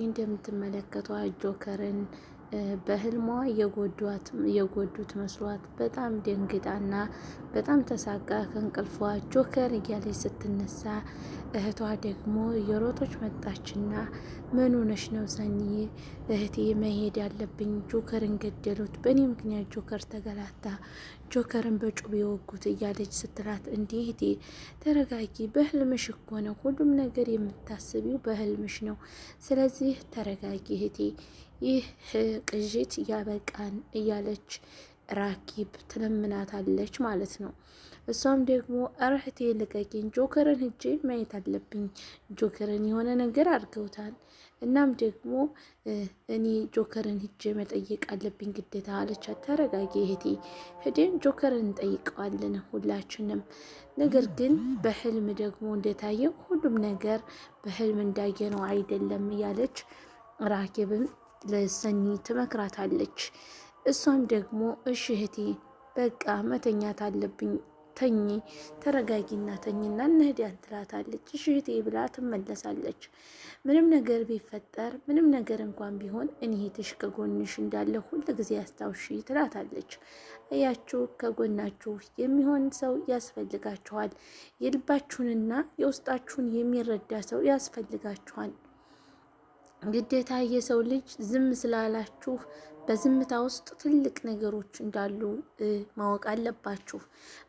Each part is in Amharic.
እንደምትመለከቷት ጆከርን በህልሟ የጎዱት መስሏት በጣም ደንግጣና በጣም ተሳቃ ከእንቅልፏ ጆከር እያለች ስትነሳ እህቷ ደግሞ የሮጦች መጣችና ምን ሆነሽ ነው ሰኒዬ? እህቴ መሄድ ያለብኝ ጆከርን ገደሉት፣ በእኔ ምክንያት ጆከር ተገላታ፣ ጆከርን በጩቤ ወጉት እያለች ስትላት፣ እንዲህ እህቴ ተረጋጊ፣ በህልምሽ እኮ ነው ሁሉም ነገር የምታስቢው በህልምሽ ነው። ስለዚህ ተረጋጊ እህቴ፣ ይህ ቅዥት ያበቃን እያለች ራኪብ ትለምናታለች ማለት ነው። እሷም ደግሞ እረ እህቴ ልቀቂኝ፣ ጆከርን ሂጄ ማየት አለብኝ፣ ጆከርን የሆነ ነገር አድርገውታል። እናም ደግሞ እኔ ጆከርን ሂጄ መጠየቅ አለብኝ ግዴታ አለቻት። ተረጋጊ እህቴ፣ ሂደን ጆከርን እንጠይቀዋለን ሁላችንም። ነገር ግን በህልም ደግሞ እንደታየው ሁሉም ነገር በህልም እንዳየነው አይደለም እያለች ራኬብም ለሰኒ ትመክራታለች። እሷም ደግሞ እሺ እህቴ በቃ መተኛት አለብኝ ተኚ፣ ተረጋጊና ተኝና እንሂድ ትላታለች። እሺ እህቴ ብላ ትመለሳለች። ምንም ነገር ቢፈጠር ምንም ነገር እንኳን ቢሆን እኔ እህትሽ ከጎንሽ እንዳለ ሁል ጊዜ አስታውሺ ትላታለች። እያችሁ ከጎናችሁ የሚሆን ሰው ያስፈልጋችኋል። የልባችሁንና የውስጣችሁን የሚረዳ ሰው ያስፈልጋችኋል። ግዴታ የሰው ልጅ ዝም ስላላችሁ በዝምታ ውስጥ ትልቅ ነገሮች እንዳሉ ማወቅ አለባችሁ።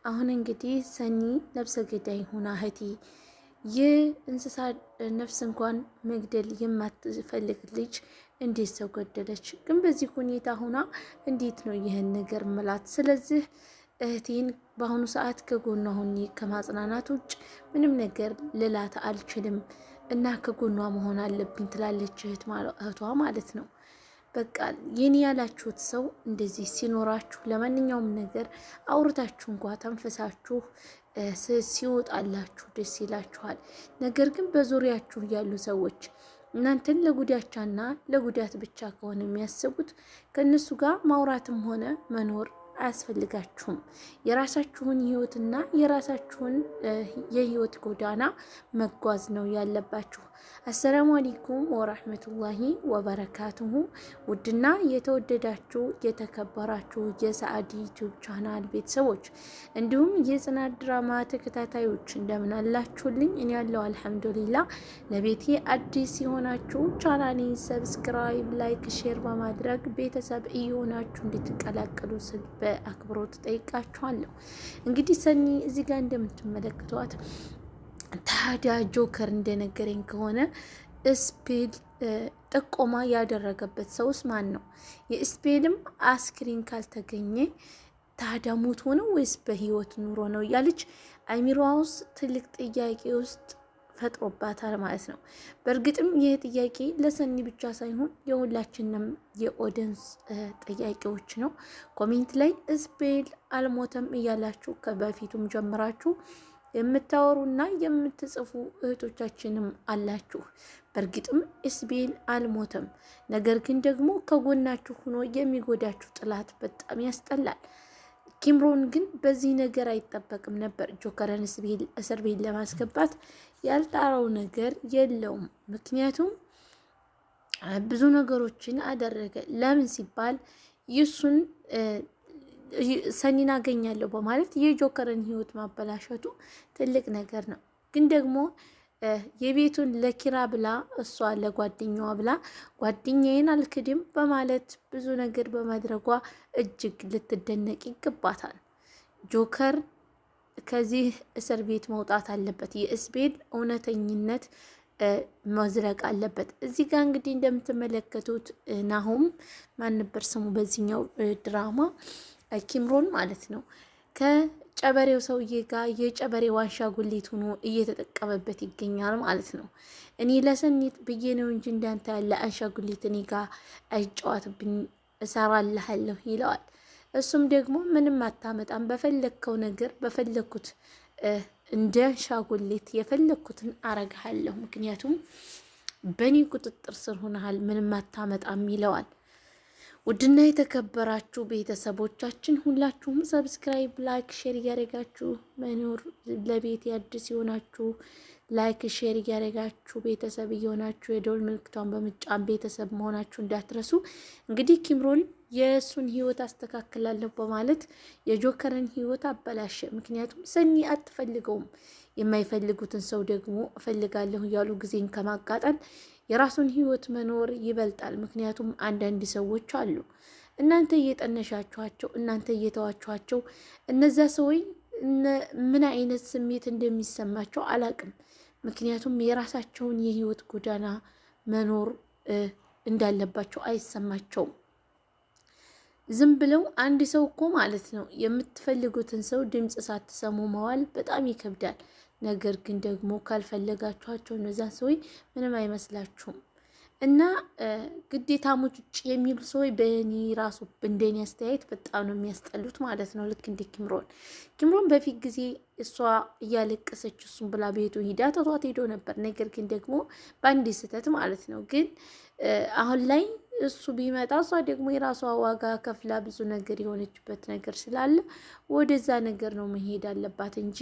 አሁን እንግዲህ ሰኒ ነፍሰ ገዳይ ሆና እህቴ የእንስሳ ነፍስ እንኳን መግደል የማትፈልግ ልጅ እንዴት ሰው ገደለች? ግን በዚህ ሁኔታ ሆና እንዴት ነው ይህን ነገር ምላት? ስለዚህ እህቴን በአሁኑ ሰዓት ከጎኗ ሆኜ ከማጽናናት ውጭ ምንም ነገር ልላት አልችልም እና ከጎኗ መሆን አለብኝ ትላለች እህቷ ማለት ነው። በቃ የኔ ያላችሁት ሰው እንደዚህ ሲኖራችሁ ለማንኛውም ነገር አውርታችሁ እንኳ ተንፈሳችሁ ሲወጣላችሁ ደስ ይላችኋል። ነገር ግን በዙሪያችሁ ያሉ ሰዎች እናንተን ለጉዳቻና ለጉዳት ብቻ ከሆነ የሚያስቡት ከእነሱ ጋር ማውራትም ሆነ መኖር አያስፈልጋችሁም። የራሳችሁን ህይወትና የራሳችሁን የህይወት ጎዳና መጓዝ ነው ያለባችሁ። السلام عليكم ورحمة الله وبركاته። ውድና የተወደዳችሁ የተከበራችሁ የሰአዲ ዩቲዩብ ቻናል ቤተሰቦች እንዲሁም የጽናት ድራማ ተከታታዮች እንደምን አላችሁልኝ? እኔ ያለው الحمد لله። ለቤቴ አዲስ የሆናችሁ ቻናሌን subscribe፣ like፣ share በማድረግ ቤተሰብ እየሆናችሁ እንድትቀላቀሉ ስል በአክብሮት ጠይቃችኋለሁ። እንግዲህ ሰኒ እዚህ ጋር እንደምትመለከቷት ታዲያ ጆከር እንደነገረኝ ከሆነ ስፔል ጥቆማ ያደረገበት ሰውስ ማን ነው? የስፔልም አስክሪን ካልተገኘ ታዲያ ሞቶ ነው ወይስ በህይወት ኑሮ ነው እያለች አይሚሮዋ ውስጥ ትልቅ ጥያቄ ውስጥ ፈጥሮባታል ማለት ነው። በእርግጥም ይህ ጥያቄ ለሰኒ ብቻ ሳይሆን የሁላችንም የ audience ጥያቄዎች ነው። comment ላይ እስፔል አልሞተም እያላችሁ ከበፊቱም ጀምራችሁ የምታወሩና የምትጽፉ እህቶቻችንም አላችሁ። በእርግጥም እስቤል አልሞተም። ነገር ግን ደግሞ ከጎናችሁ ሆኖ የሚጎዳችሁ ጥላት በጣም ያስጠላል። ኪምሮን ግን በዚህ ነገር አይጠበቅም ነበር። ጆከርን እስር ቤት ለማስገባት ያልጣረው ነገር የለውም። ምክንያቱም ብዙ ነገሮችን አደረገ። ለምን ሲባል ይሱን ሰኒን አገኛለሁ በማለት የጆከርን ህይወት ማበላሸቱ ትልቅ ነገር ነው። ግን ደግሞ የቤቱን ለኪራ ብላ እሷ ለጓደኛዋ ብላ ጓደኛዬን አልክድም በማለት ብዙ ነገር በማድረጓ እጅግ ልትደነቅ ይገባታል። ጆከር ከዚህ እስር ቤት መውጣት አለበት። የእስቤል እውነተኝነት መዝለቅ አለበት። እዚህ ጋር እንግዲህ እንደምትመለከቱት ናሁም ማን ነበር ስሙ በዚህኛው ድራማ ኪምሮን ማለት ነው ከጨበሬው ሰውዬ ጋር የጨበሬ አሻንጉሊት ሆኖ እየተጠቀመበት ይገኛል ማለት ነው። እኔ ለሰኒት ብዬ ነው እንጂ እንዳንተ ያለ አሻንጉሊት እኔ ጋር አይጫወትብኝ፣ እሰራልሃለሁ ይለዋል። እሱም ደግሞ ምንም አታመጣም፣ በፈለግከው ነገር በፈለግኩት እንደ አሻንጉሊት የፈለግኩትን አረግሃለሁ፣ ምክንያቱም በእኔ ቁጥጥር ስር ሆነሃል፣ ምንም አታመጣም ይለዋል። ውድና የተከበራችሁ ቤተሰቦቻችን ሁላችሁም subscribe፣ like፣ share እያደረጋችሁ መኖር ለቤት አዲስ የሆናችሁ like share እያደረጋችሁ ቤተሰብ እየሆናችሁ የደወል ምልክቷን በመጫን ቤተሰብ መሆናችሁ እንዳትረሱ። እንግዲህ ኪምሮን የእሱን ህይወት አስተካክላለሁ በማለት የጆከርን ህይወት አበላሸ። ምክንያቱም ሰኒ አትፈልገውም። የማይፈልጉትን ሰው ደግሞ እፈልጋለሁ እያሉ ጊዜን ከማቃጠል የራሱን ህይወት መኖር ይበልጣል። ምክንያቱም አንዳንድ ሰዎች አሉ እናንተ እየጠነሻችኋቸው፣ እናንተ እየተዋችኋቸው እነዛ ሰዎች ምን አይነት ስሜት እንደሚሰማቸው አላቅም። ምክንያቱም የራሳቸውን የህይወት ጎዳና መኖር እንዳለባቸው አይሰማቸውም። ዝም ብለው አንድ ሰው እኮ ማለት ነው የምትፈልጉትን ሰው ድምፅ ሳትሰሙ መዋል በጣም ይከብዳል። ነገር ግን ደግሞ ካልፈለጋችኋቸው እነዛን ሰዎች ምንም አይመስላችሁም። እና ግዴታ ሙጭጭ የሚሉ ሰዎች በእኔ ራሱ እንደኔ አስተያየት በጣም ነው የሚያስጠሉት ማለት ነው። ልክ እንደ ኪምሮን ኪምሮን በፊት ጊዜ እሷ እያለቀሰች እሱን ብላ ቤቱ ሂዳ ተቷት ሄዶ ነበር። ነገር ግን ደግሞ በአንድ ስህተት ማለት ነው። ግን አሁን ላይ እሱ ቢመጣ እሷ ደግሞ የራሷ ዋጋ ከፍላ ብዙ ነገር የሆነችበት ነገር ስላለ ወደዛ ነገር ነው መሄድ አለባት እንጂ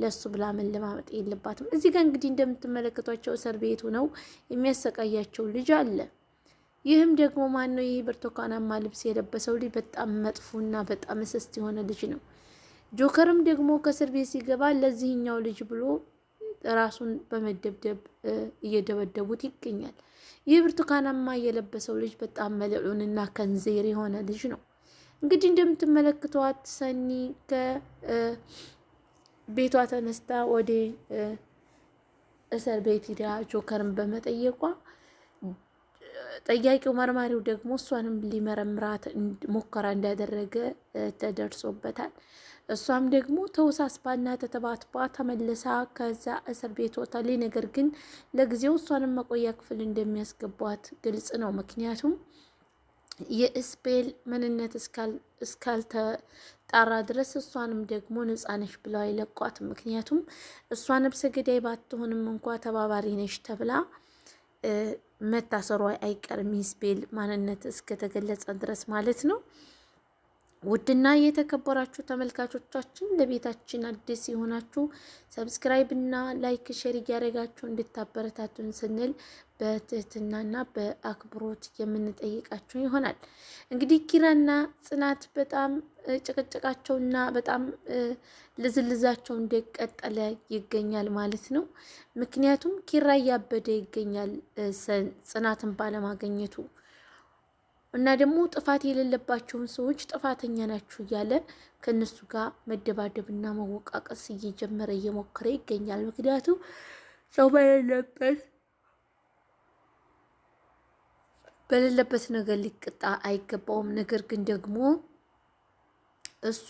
ለእሱ ብላ መለማመጥ የለባትም። እዚህ ጋር እንግዲህ እንደምትመለከቷቸው እስር ቤቱ ነው የሚያሰቃያቸው ልጅ አለ። ይህም ደግሞ ማን ነው? ይህ ብርቱካናማ ልብስ የለበሰው ልጅ በጣም መጥፎና በጣም እስስት የሆነ ልጅ ነው። ጆከርም ደግሞ ከእስር ቤት ሲገባ ለዚህኛው ልጅ ብሎ ራሱን በመደብደብ እየደበደቡት ይገኛል። ይህ ብርቱካናማ የለበሰው ልጅ በጣም መልዑንና ከንዜር የሆነ ልጅ ነው። እንግዲህ እንደምትመለክቷት ሰኒ ከቤቷ ተነስታ ወደ እስር ቤት ሂዳ ጆከርን በመጠየቋ ጠያቂው መርማሪው ደግሞ እሷንም ሊመረምራት ሙከራ እንዳደረገ ተደርሶበታል። እሷም ደግሞ ተወሳስባና ተተባትባ ተመልሳ ከዛ እስር ቤት ወጥታለች። ነገር ግን ለጊዜው እሷንም መቆያ ክፍል እንደሚያስገቧት ግልጽ ነው። ምክንያቱም የእስቤል ምንነት እስካልተጣራ ድረስ እሷንም ደግሞ ነጻ ነሽ ብለው አይለቋትም። ምክንያቱም እሷ ነብሰ ገዳይ ባትሆንም እንኳ ተባባሪ ነሽ ተብላ መታሰሯ አይቀርም። የእስቤል ማንነት እስከተገለጸ ድረስ ማለት ነው። ውድና የተከበራችሁ ተመልካቾቻችን ለቤታችን አዲስ የሆናችሁ subscribe እና like፣ share እያደረጋችሁ እንድታበረታቱን ስንል በትህትናና በአክብሮት የምንጠይቃችሁ ይሆናል። እንግዲህ ኪራና ጽናት በጣም ጭቅጭቃቸውና በጣም ልዝልዛቸው እንደቀጠለ ይገኛል ማለት ነው። ምክንያቱም ኪራ እያበደ ይገኛል ጽናትን ባለማገኘቱ እና ደግሞ ጥፋት የሌለባቸውን ሰዎች ጥፋተኛ ናችሁ እያለ ከእነሱ ጋር መደባደብና መወቃቀስ እየጀመረ እየሞከረ ይገኛል። ምክንያቱም ሰው በሌለበት ነገር ሊቀጣ አይገባውም። ነገር ግን ደግሞ እሱ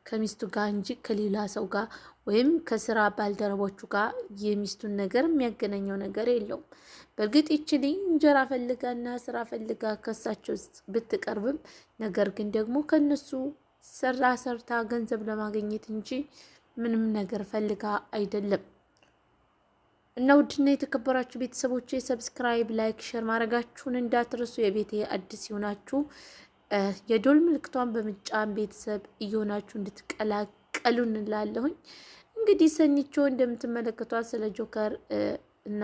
ከሚስቱ ጋር እንጂ ከሌላ ሰው ጋር ወይም ከስራ ባልደረቦቹ ጋር የሚስቱን ነገር የሚያገናኘው ነገር የለውም። በእርግጥ ይችል እንጀራ ፈልጋና ስራ ፈልጋ ከሳቸው ብትቀርብም ነገር ግን ደግሞ ከነሱ ስራ ሰርታ ገንዘብ ለማግኘት እንጂ ምንም ነገር ፈልጋ አይደለም። እና ውድና የተከበራችሁ ቤተሰቦች subscribe፣ like፣ share ማድረጋችሁን እንዳትረሱ። የቤቴ አዲስ ይሆናችሁ የደወል ምልክቷን በመጫን ቤተሰብ እየሆናችሁ እንድትቀላቀሉ እንላለሁኝ። እንግዲህ ሰኒቾ እንደምትመለከቷት ስለ ጆከር እና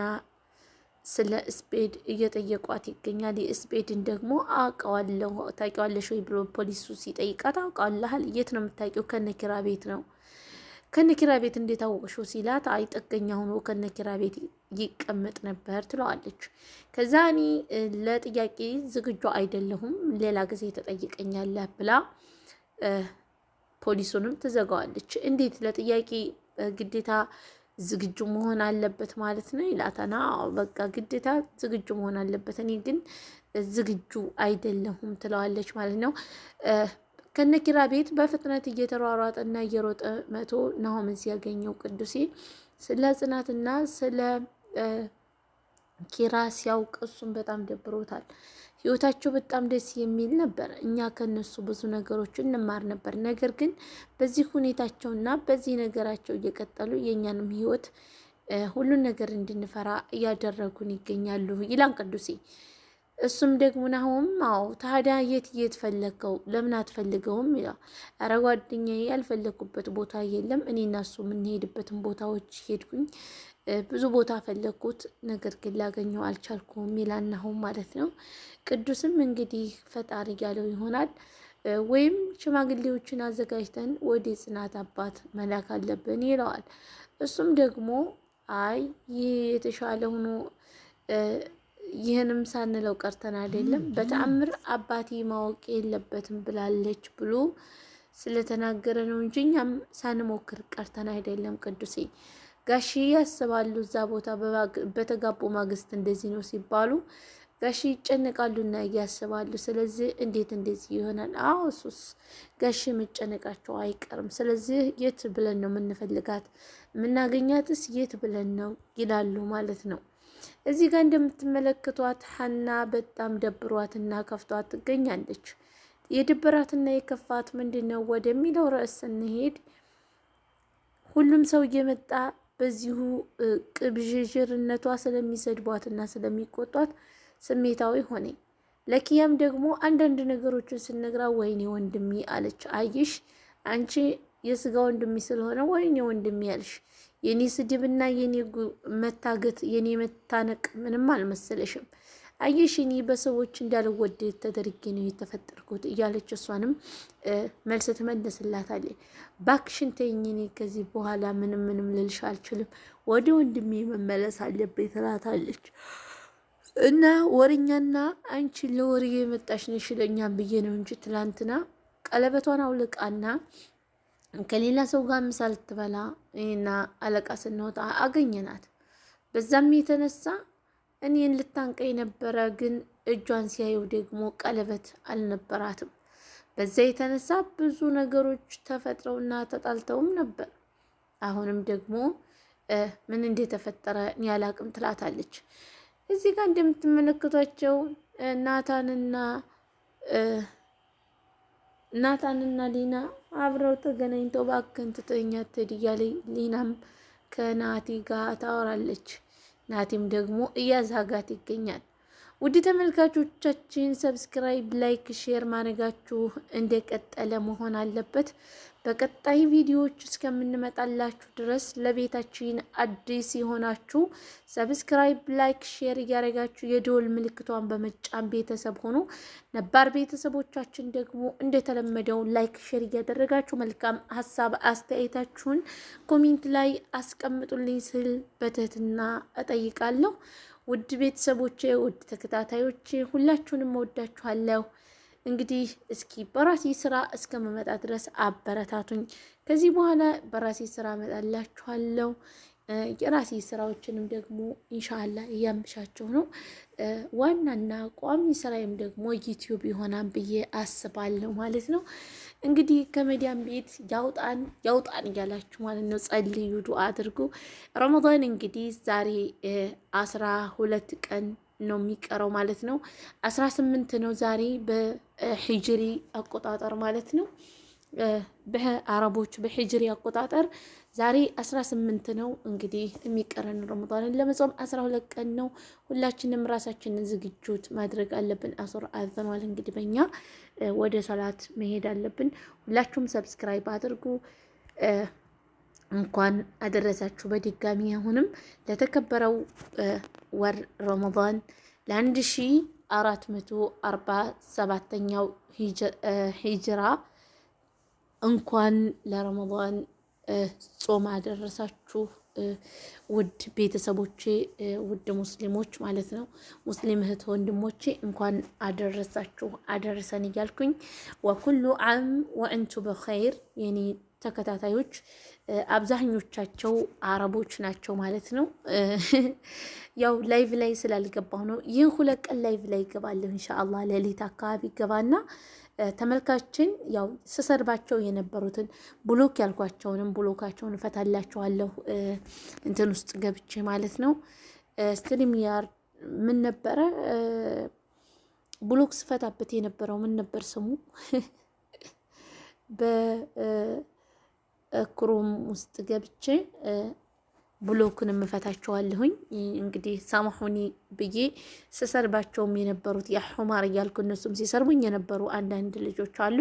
ስለ ስፔድ እየጠየቋት ይገኛል። የስፔድን ደግሞ አውቀዋለሁ ታውቂዋለሽ ወይ ብሎ ፖሊሱ ሲጠይቃት አውቀዋለሁ፣ የት ነው የምታውቂው? ከነኪራ ቤት ነው። ከነኪራ ቤት እንዴት አወቅሽው ሲላት አይ ጥገኛ ሆኖ ከነኪራ ቤት ይቀመጥ ነበር ትለዋለች። ከዛ እኔ ለጥያቄ ዝግጁ አይደለሁም ሌላ ጊዜ ተጠይቀኛለህ ብላ ፖሊሱንም ትዘጋዋለች። እንዴት ለጥያቄ ግዴታ ዝግጁ መሆን አለበት ማለት ነው ይላታና፣ በቃ ግዴታ ዝግጁ መሆን አለበት፣ እኔ ግን ዝግጁ አይደለሁም ትለዋለች ማለት ነው። ከነኪራ ቤት በፍጥነት እየተሯሯጠና እየሮጠ መቶ ናሆምን ሲያገኘው ቅዱሴ ስለ ጽናትና ስለ ኪራ ሲያውቅ እሱም በጣም ደብሮታል። ህይወታቸው በጣም ደስ የሚል ነበር። እኛ ከነሱ ብዙ ነገሮች እንማር ነበር። ነገር ግን በዚህ ሁኔታቸውና በዚህ ነገራቸው እየቀጠሉ የእኛንም ህይወት ሁሉን ነገር እንድንፈራ እያደረጉን ይገኛሉ ይላል ቅዱሴ። እሱም ደግሞ ናሆም አዎ ታዲያ የት የት ፈለግከው? ለምን አትፈልገውም? ይላል። ኧረ ጓደኛዬ ያልፈለግኩበት ቦታ የለም። እኔ እና እሱ የምንሄድበትን ቦታዎች ሄድኩኝ፣ ብዙ ቦታ ፈለግኩት፣ ነገር ግን ላገኘው አልቻልኩም ይላል ናሆም ማለት ነው። ቅዱስም እንግዲህ ፈጣሪ ያለው ይሆናል ወይም ሽማግሌዎችን አዘጋጅተን ወደ ጽናት አባት መላክ አለብን ይለዋል። እሱም ደግሞ አይ ይህ የተሻለ ሆኖ ይህንም ሳንለው ቀርተን አይደለም፣ በተአምር አባቴ ማወቅ የለበትም ብላለች ብሎ ስለተናገረ ነው እንጂ እኛም ሳንሞክር ቀርተን አይደለም። ቅዱሴ ጋሺ ያስባሉ። እዛ ቦታ በተጋቡ ማግስት እንደዚህ ነው ሲባሉ ጋሺ ይጨነቃሉና እያስባሉ። ስለዚህ እንዴት እንደዚህ ይሆናል? አዎ እሱስ ጋሺ መጨነቃቸው አይቀርም። ስለዚህ የት ብለን ነው የምንፈልጋት? የምናገኛትስ የት ብለን ነው ይላሉ ማለት ነው። እዚህ ጋር እንደምትመለከቷት ሀና በጣም ደብሯትና ከፍቷት ትገኛለች። የድብራትና የከፋት ምንድን ነው ወደሚለው ርዕስ ስንሄድ ሁሉም ሰው እየመጣ በዚሁ ቅብዥዥርነቷ ስለሚሰድቧትና ስለሚቆጧት ስሜታዊ ሆነ። ለኪያም ደግሞ አንዳንድ ነገሮችን ስነግራ ወይኔ ወንድሜ አለች። አይሽ አንቺ የስጋ ወንድሜ ስለሆነ ወይኔ ወንድሜ አልሽ። የኔ ስድብና የኔ መታገት የኔ መታነቅ ምንም አልመሰለሽም። አየሽ እኔ በሰዎች እንዳልወደድ ተደርጌ ነው የተፈጠርኩት እያለች እሷንም መልስ ትመልስላታለች። ባክሽን ተይኝ፣ እኔ ከዚህ በኋላ ምንም ምንም ልልሽ አልችልም፣ ወደ ወንድሜ መመለስ አለብኝ ትላታለች። እና ወሬኛና አንቺ ለወሬ የመጣሽ ነሽ ለእኛም ብዬ ነው እንጂ ትላንትና ቀለበቷን አውልቃና ከሌላ ሰው ጋር ምሳ ልትበላ እና አለቃ ስንወጣ አገኘናት። በዛም የተነሳ እኔን ልታንቀኝ ነበረ፣ ግን እጇን ሲያየው ደግሞ ቀለበት አልነበራትም። በዛ የተነሳ ብዙ ነገሮች ተፈጥረውና ተጣልተውም ነበር። አሁንም ደግሞ ምን እንደተፈጠረ እኔ አላቅም ትላታለች። እዚህ ጋር እንደምትመለከቷቸው ናታንና ናታንና ሊና አብረው ተገናኝተው እባክህን ትተኸኝ አትሂድ እያለ ሊናም ከናቲ ጋር ታወራለች። ናቲም ደግሞ እያዛጋት ይገኛል። ውድ ተመልካቾቻችን subscribe፣ like፣ share ማድረጋችሁ እንደቀጠለ መሆን አለበት። በቀጣይ ቪዲዮዎች እስከምንመጣላችሁ ድረስ ለቤታችን አዲስ የሆናችሁ subscribe፣ like፣ share እያደረጋችሁ የደወል ምልክቷን በመጫን ቤተሰብ ሆኑ። ነባር ቤተሰቦቻችን ደግሞ እንደተለመደው like፣ share እያደረጋችሁ መልካም ሀሳብ አስተያየታችሁን comment ላይ አስቀምጡልኝ ስል በትህትና እጠይቃለሁ። ውድ ቤተሰቦቼ፣ ውድ ተከታታዮቼ ሁላችሁንም እወዳችኋለሁ። እንግዲህ እስኪ በራሴ ስራ እስከምመጣ ድረስ አበረታቱኝ። ከዚህ በኋላ በራሴ ስራ እመጣላችኋለሁ። የራሴ ስራዎችንም ደግሞ ኢንሻአላ እያመሻቸው ነው። ዋናና ቋሚ ስራዬም ደግሞ ዩቲዩብ ይሆናል ብዬ አስባለሁ ማለት ነው። እንግዲህ ከመዲያም ቤት ያውጣን ያውጣን እያላችሁ ማለት ነው። ጸልዩ፣ ዱአ አድርጉ። ረመዳን እንግዲህ ዛሬ 12 ቀን ነው የሚቀረው ማለት ነው። 18 ነው ዛሬ በሂጅሪ አቆጣጠር ማለት ነው። በአረቦች በሂጅሪ አቆጣጠር ዛሬ 18 ነው። እንግዲህ የሚቀረን ረመዳንን ለመጾም 12 ቀን ነው። ሁላችንም ራሳችንን ዝግጁት ማድረግ አለብን። አሱር አዘኗል። እንግዲህ በእኛ ወደ ሰላት መሄድ አለብን። ሁላችሁም subscribe አድርጉ። እንኳን አደረሳችሁ በድጋሚ አሁንም ለተከበረው ወር ረመዳን ለ1447ኛው ሂጅራ እንኳን ለረመዳን ጾም አደረሳችሁ ውድ ቤተሰቦቼ፣ ውድ ሙስሊሞች ማለት ነው። ሙስሊም እህት ወንድሞቼ እንኳን አደረሳችሁ አደረሰን እያልኩኝ ወኩሉ ዓም ወእንቱ በኸይር የኔ ተከታታዮች አብዛኞቻቸው አረቦች ናቸው ማለት ነው። ያው live ላይ ስላልገባሁ ነው። ይህን 2 ቀን live ላይ ይገባለሁ ኢንሻአላህ። ሌሊት አካባቢ ይገባና ተመልካችን ያው ስሰርባቸው የነበሩትን block ያልኳቸውንም block ኣቸውን እፈታላቸዋለሁ እንትን ውስጥ ገብቼ ማለት ነው። StreamYard ምን ነበረ block ስፈታበት የነበረው ምን ነበር ስሙ? በ Chrome ውስጥ ገብቼ Block ኡን እፈታቸዋለሁኝ። እንግዲህ سامحوني ብዬ ስሰርባቸውም የነበሩት يا حمار እያልኩ እነሱም ሲሰርቡኝ የነበሩ አንዳንድ ልጆች አሉ።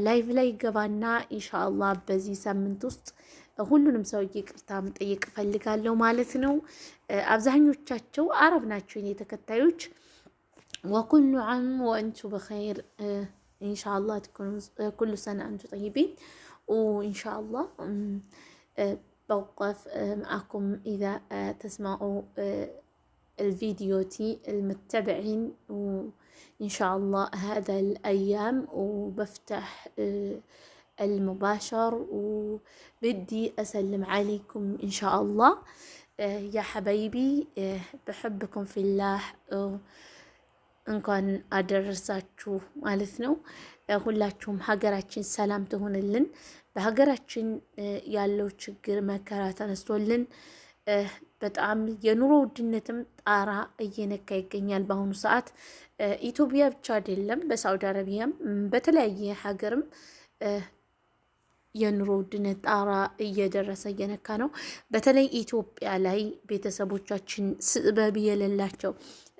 Live ላይ ገባና ኢንሻአላህ በዚህ ሳምንት ውስጥ ሁሉንም ሰው ይቅርታ መጠየቅ እፈልጋለሁ ማለት ነው። አብዛኞቻቸው አረብ ናቸው የኔ ተከታዮች። وكل عام وأنتو بخير ኢንሻአላህ كل سنة أنتو طيبين وإن بوقف معكم إذا تسمعوا الفيديوتي المتبعين، وإن شاء الله هذا الأيام وبفتح المباشر وبدي أسلم عليكم إن شاء الله. يا حبايبي بحبكم في الله። እንኳን አደረሳችሁ ማለት ነው። ሁላችሁም ሀገራችን ሰላም ትሆንልን። በሀገራችን ያለው ችግር መከራ ተነስቶልን በጣም የኑሮ ውድነትም ጣራ እየነካ ይገኛል። በአሁኑ ሰዓት ኢትዮጵያ ብቻ አይደለም፣ በሳውዲ አረቢያም በተለያየ ሀገርም የኑሮ ውድነት ጣራ እየደረሰ እየነካ ነው። በተለይ ኢትዮጵያ ላይ ቤተሰቦቻችን ስበብ የሌላቸው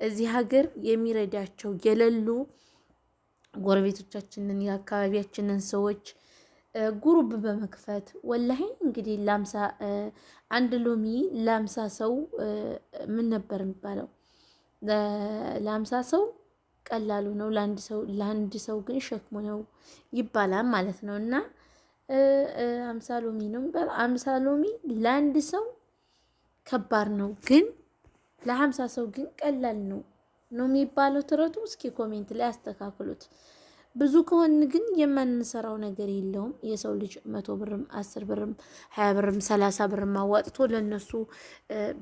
እዚህ ሀገር የሚረዳቸው የሌሉ ጎረቤቶቻችንን የአካባቢያችንን ሰዎች group በመክፈት ወላሂ እንግዲህ ለ50 አንድ ሎሚ ለ50 ሰው ምን ነበር የሚባለው? ለ50 ሰው ቀላሉ ነው፣ ለአንድ ሰው ግን ሸክሙ ነው ይባላል ማለት ነው። እና 50 ሎሚ ነው የሚባለው። 50 ሎሚ ለአንድ ሰው ከባድ ነው፣ ግን ለ50 ሰው ግን ቀላል ነው ነው የሚባለው ተረቱ። እስኪ comment ላይ አስተካክሉት። ብዙ ከሆን ግን የማንሰራው ነገር የለውም። የሰው ልጅ 100 ብርም 10 ብርም 20 ብርም 30 ብርም አዋጥቶ ለእነሱ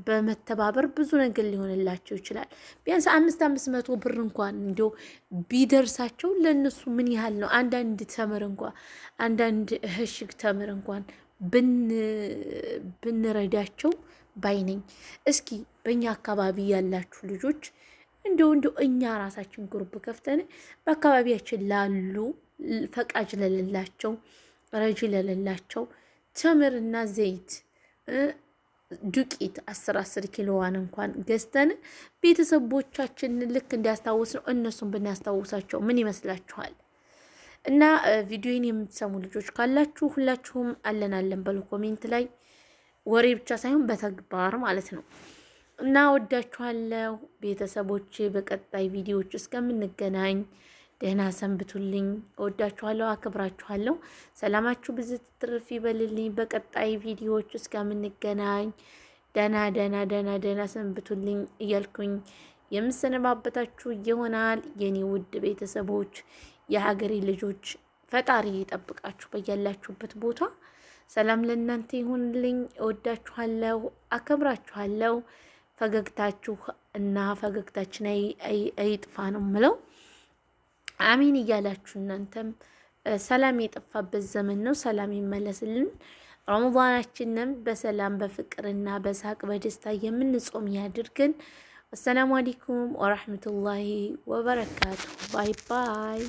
በመተባበር ብዙ ነገር ሊሆንላቸው ይችላል። ቢያንስ 500 ብር እንኳን እንዲያው ቢደርሳቸው ለእነሱ ምን ያህል ነው? አንዳንድ ተምር እንኳ አንዳንድ እሽግ ተምር እንኳን ብንረዳቸው ባይ ነኝ። እስኪ በእኛ አካባቢ ያላችሁ ልጆች እንደው እኛ ራሳችን group ከፍተን በአካባቢያችን ላሉ ፈቃጅ ለሌላቸው ረጂ ለሌላቸው ተምርና ዘይት ዱቄት 10 10 ኪሎዋን እንኳን ገዝተን ቤተሰቦቻችንን ልክ እንዲያስታውስ ነው እነሱን ብናስታውሳቸው ምን ይመስላችኋል? እና ቪዲዮን የምትሰሙ ልጆች ካላችሁ ሁላችሁም አለን አለን በሉ comment ላይ፣ ወሬ ብቻ ሳይሆን በተግባር ማለት ነው። እና ወዳችኋለሁ ቤተሰቦቼ። በቀጣይ ቪዲዮዎች እስከምንገናኝ ደህና ሰንብቱልኝ። እወዳችኋለሁ፣ አክብራችኋለሁ። ሰላማችሁ ብዝት ትርፍ ይበልልኝ። በቀጣይ ቪዲዮዎች እስከምንገናኝ ደህና ደህና ደህና ደህና ሰንብቱልኝ እያልኩኝ የምሰነባበታችሁ ይሆናል። የኔ ውድ ቤተሰቦች፣ የሀገሬ ልጆች፣ ፈጣሪ ይጠብቃችሁ በያላችሁበት ቦታ። ሰላም ለእናንተ ይሁንልኝ። እወዳችኋለሁ፣ አከብራችኋለሁ። ፈገግታችሁ እና ፈገግታችን አይጥፋ ነው ምለው። አሚን እያላችሁ እናንተም ሰላም የጠፋበት ዘመን ነው። ሰላም ይመለስልን። ረመዳናችንም በሰላም በፍቅርና በሳቅ በደስታ የምንጾም ያድርግን። السلام عليكم ورحمة الله وبركاته። Bye bye።